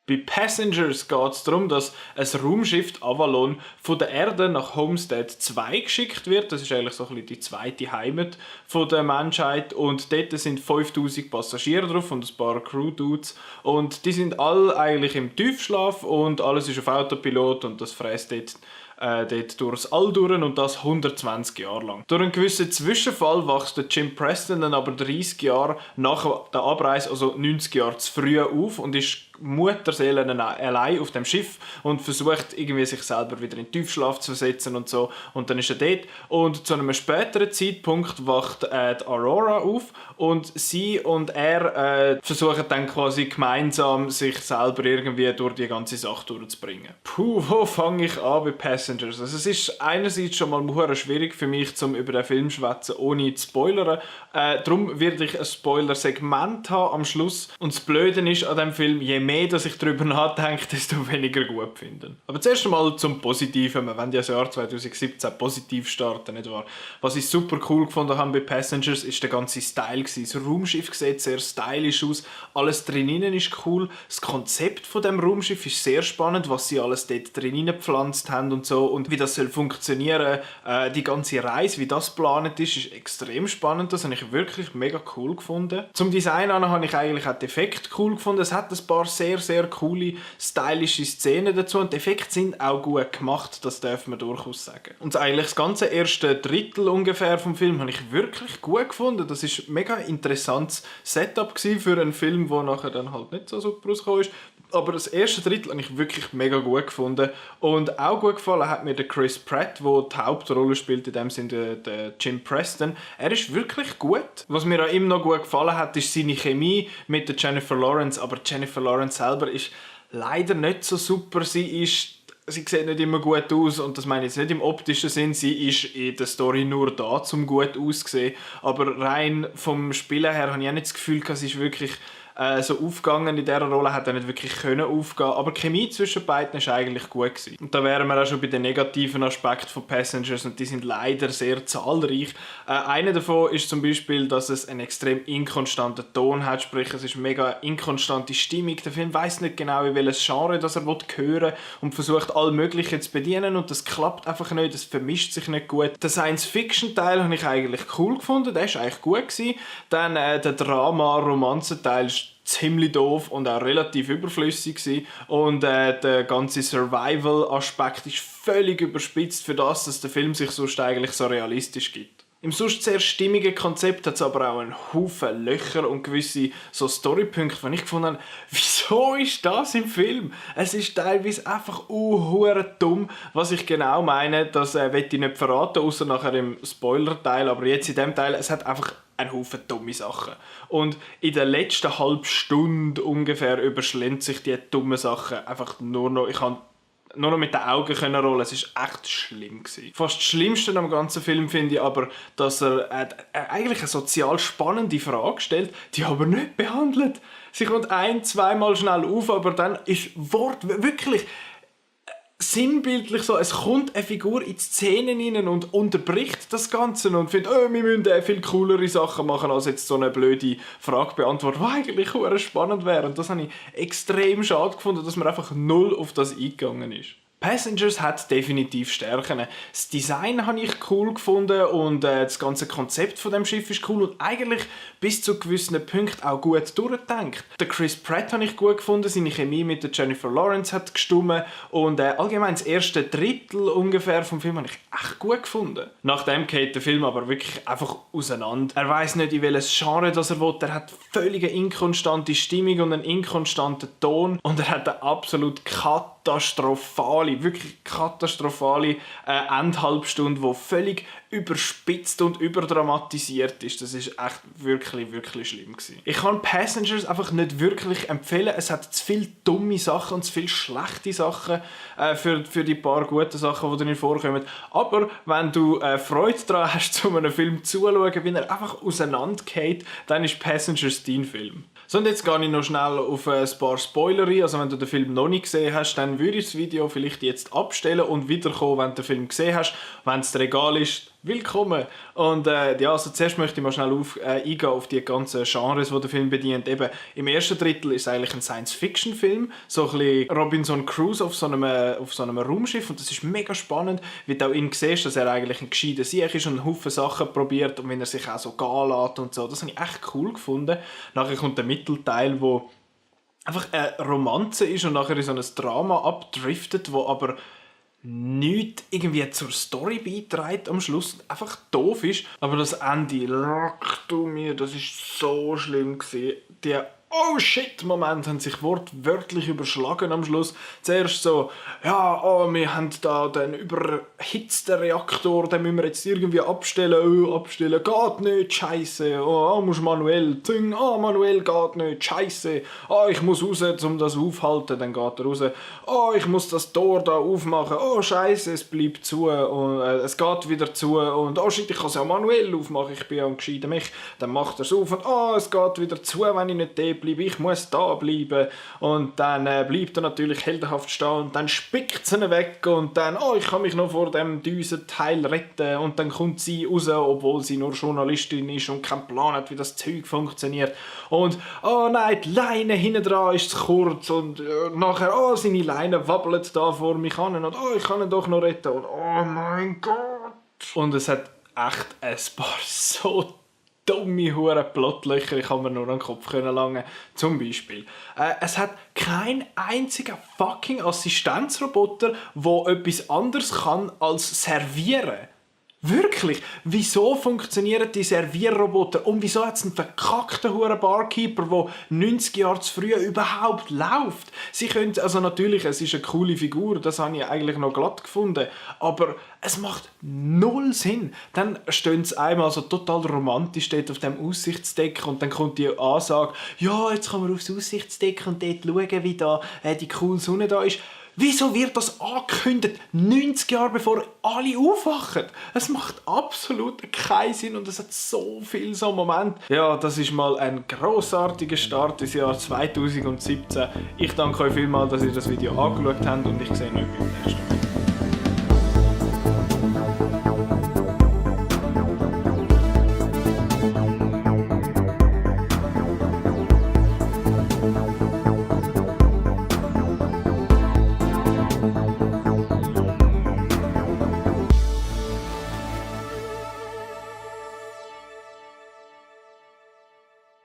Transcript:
Bei Passengers geht es darum, dass ein Raumschiff Avalon von der Erde nach Homestead 2 geschickt wird. Das ist eigentlich so ein bisschen die zweite Heimat der Menschheit. Und dort sind 5000 Passagiere drauf und ein paar Crew-Dudes. Und die sind alle eigentlich im Tiefschlaf und alles ist auf Autopilot und das fräst dort durchs All durch und das 120 Jahre lang. Durch einen gewissen Zwischenfall wächst der Jim Preston dann aber 30 Jahre nach der Abreise, also 90 Jahre zu früh auf und ist Mutterseele allein auf dem Schiff und versucht irgendwie sich selber wieder in den Tiefschlaf zu versetzen und so. Und dann ist er dort. Und zu einem späteren Zeitpunkt wacht die Aurora auf und sie und er versuchen dann quasi gemeinsam sich selber irgendwie durch die ganze Sache durchzubringen. Puh, wo fange ich an bei Passengers? Also es ist einerseits schon mal schwierig für mich, um über den Film zu schwätzen, ohne zu spoilern. Darum werde ich ein Spoiler-Segment haben am Schluss. Und das Blöde ist an diesem Film, je mehr dass ich darüber nachdenke, desto weniger gut finden. Aber zuerst einmal zum Positiven. Wir wollen ja das Jahr 2017 positiv starten, nicht wahr? Was ich super cool gefunden habe bei Passengers, ist der ganze Style gewesen. Das Raumschiff sieht sehr stylisch aus. Alles drinnen ist cool. Das Konzept von dem Raumschiff ist sehr spannend, was sie alles dort drinnen gepflanzt haben und so und wie das soll funktionieren. Die ganze Reise, wie das geplant ist extrem spannend. Das habe ich wirklich mega cool gefunden. Zum Design habe ich eigentlich auch die Effekte cool gefunden. Es hat ein paar sehr coole, stylische Szenen dazu und die Effekte sind auch gut gemacht, das darf man durchaus sagen. Und eigentlich das ganze erste Drittel ungefähr vom Film habe ich wirklich gut gefunden. Das ist ein mega interessantes Setup für einen Film, der nachher dann halt nicht so super rausgekommen ist. Aber das erste Drittel habe ich wirklich mega gut gefunden. Und auch gut gefallen hat mir der Chris Pratt, der die Hauptrolle spielt, in dem Sinne der Jim Preston. Er ist wirklich gut. Was mir an ihm noch gut gefallen hat, ist seine Chemie mit der Jennifer Lawrence. Aber Jennifer Lawrence selber ist leider nicht so super. Sie sieht nicht immer gut aus und das meine ich jetzt nicht im optischen Sinn. Sie ist in der Story nur da, um gut auszusehen. Aber rein vom Spielen her habe ich auch nicht das Gefühl, sie ist wirklich so aufgegangen in dieser Rolle, hat er nicht wirklich können aufgehen. Aber die Chemie zwischen beiden war eigentlich gut gewesen. Und da wären wir auch schon bei den negativen Aspekten von Passengers und die sind leider sehr zahlreich. Einer davon ist zum Beispiel, dass es einen extrem inkonstanten Ton hat, sprich es ist eine mega inkonstante Stimmung. Der Film weiss nicht genau, in welches Genre das er hören will und versucht all Mögliche zu bedienen und das klappt einfach nicht, das vermischt sich nicht gut. Den Science-Fiction-Teil habe ich eigentlich cool gefunden, der war eigentlich gut gewesen. Dann der Drama-Romanzen-Teil ist ziemlich doof und auch relativ überflüssig gewesen. Und der ganze Survival-Aspekt ist völlig überspitzt für das, dass der Film sich sonst eigentlich so realistisch gibt. Im sonst sehr stimmigen Konzept hat es aber auch einen Haufen Löcher und gewisse so Storypunkte, die ich gefunden habe, wieso ist das im Film? Es ist teilweise einfach dumm. Was ich genau meine, das will ich nicht verraten, außer nachher im Spoiler-Teil, aber jetzt in dem Teil, es hat einfach ein Haufen dumme Sachen. Und in der letzten halben Stunde ungefähr überschlägt sich die dummen Sachen einfach nur noch. Ich kann nur noch mit den Augen rollen. Es war echt schlimm gewesen. Fast das Schlimmste am ganzen Film finde ich aber, dass er eigentlich eine sozial spannende Frage stellt, die aber nicht behandelt. Sie kommt zweimal schnell auf, aber dann ist wirklich sinnbildlich so, es kommt eine Figur in die Szenen rein und unterbricht das Ganze und findet, wir müssen viel coolere Sachen machen, als jetzt so eine blöde Frage beantworten, die eigentlich spannend wäre. Und das habe ich extrem schade gefunden, dass man einfach null auf das eingegangen ist. Passengers hat definitiv Stärken. Das Design habe ich cool gefunden und das ganze Konzept von dem Schiff ist cool und eigentlich bis zu gewissen Punkten auch gut durchgedacht. Der Chris Pratt habe ich gut gefunden, seine Chemie mit der Jennifer Lawrence hat gestimmt und allgemein das erste Drittel ungefähr vom Film habe ich echt gut gefunden. Nachdem geht der Film aber wirklich einfach auseinander. Er weiss nicht, in welches Genre das er will. Er hat völlig inkonstante Stimmung und einen inkonstanten Ton und er hat eine absolut wirklich katastrophale Endhalbstunde, die völlig überspitzt und überdramatisiert ist. Das ist echt wirklich, wirklich schlimm gewesen. Ich kann Passengers einfach nicht wirklich empfehlen. Es hat zu viele dumme Sachen und zu viele schlechte Sachen für die paar guten Sachen, die darin vorkommen. Aber wenn du Freude daran hast, zu einem Film zuzuschauen, wie er einfach auseinandergeht, dann ist Passengers dein Film. So, und jetzt gehe ich noch schnell auf ein paar Spoiler ein. Also wenn du den Film noch nicht gesehen hast, dann würde ich das Video vielleicht jetzt abstellen und wiederkommen, wenn du den Film gesehen hast. Wenn es dir egal ist, willkommen! Und ja, also zuerst möchte ich mal schnell eingehen auf die ganzen Genres, die der Film bedient. Eben, im ersten Drittel ist es eigentlich ein Science-Fiction-Film, so ein bisschen Robinson Crusoe auf so einem Raumschiff, und das ist mega spannend, weil du auch ihn siehst, dass er eigentlich ein gescheiter Sieg ist und einen Haufen Sachen probiert und wenn er sich auch so gehen lässt und so. Das habe ich echt cool gefunden. Nachher kommt der Mittelteil, wo einfach eine Romanze ist und nachher in so ein Drama abdriftet, wo aber nichts irgendwie zur Story beiträgt am Schluss, einfach doof ist. Aber das Ende, leck du mir, das ist so schlimm gewesen. Die oh shit Moment haben sich wortwörtlich überschlagen am Schluss. Zuerst so, ja, oh, wir haben da den überhitzten Reaktor, den müssen wir jetzt irgendwie abstellen, geht nicht, scheiße, oh, musst manuell, zing, oh, manuell geht nicht, scheiße, oh, ich muss raus, um das aufzuhalten, dann geht er raus, oh, ich muss das Tor da aufmachen, oh, scheiße, es bleibt zu, und es geht wieder zu, und oh shit, ich kann es ja manuell aufmachen, ich bin ja ein gescheiter Mensch, dann macht er es auf, und oh, es geht wieder zu, wenn ich nicht da bleibe, ich muss da bleiben. Und dann bleibt er natürlich heldenhaft stehen und dann spickt sie ihn weg und dann, oh, ich kann mich noch vor dem Düsenteil retten, und dann kommt sie raus, obwohl sie nur Journalistin ist und keinen Plan hat, wie das Zeug funktioniert. Und, oh nein, die Leine hinten dran ist zu kurz und nachher, oh, seine Leine wabbelt da vor mich an und oh, ich kann ihn doch noch retten und oh mein Gott. Und es hat echt ein paar so dumme hure Plotlöcher, ich kann mir nur an den Kopf langen. Zum Beispiel, es hat keinen einzigen fucking Assistenzroboter, der etwas anderes kann als servieren. Wirklich? Wieso funktionieren die Servierroboter? Und wieso hat es einen verkackten huren Barkeeper, der 90 Jahre zu früh überhaupt läuft? Sie können, also natürlich, es ist eine coole Figur, das habe ich eigentlich noch glatt gefunden, aber es macht null Sinn. Dann stehen sie einmal so total romantisch dort auf dem Aussichtsdeck und dann kommt die Ansage, ja, jetzt kann man aufs Aussichtsdeck und dort schauen, wie da die coole Sonne da ist. Wieso wird das angekündigt, 90 Jahre bevor alle aufwachen? Es macht absolut keinen Sinn und es hat so viele so Momente. Ja, das ist mal ein grossartiger Start ins Jahr 2017. Ich danke euch vielmals, dass ihr das Video angeschaut habt und ich sehe euch beim nächsten Mal.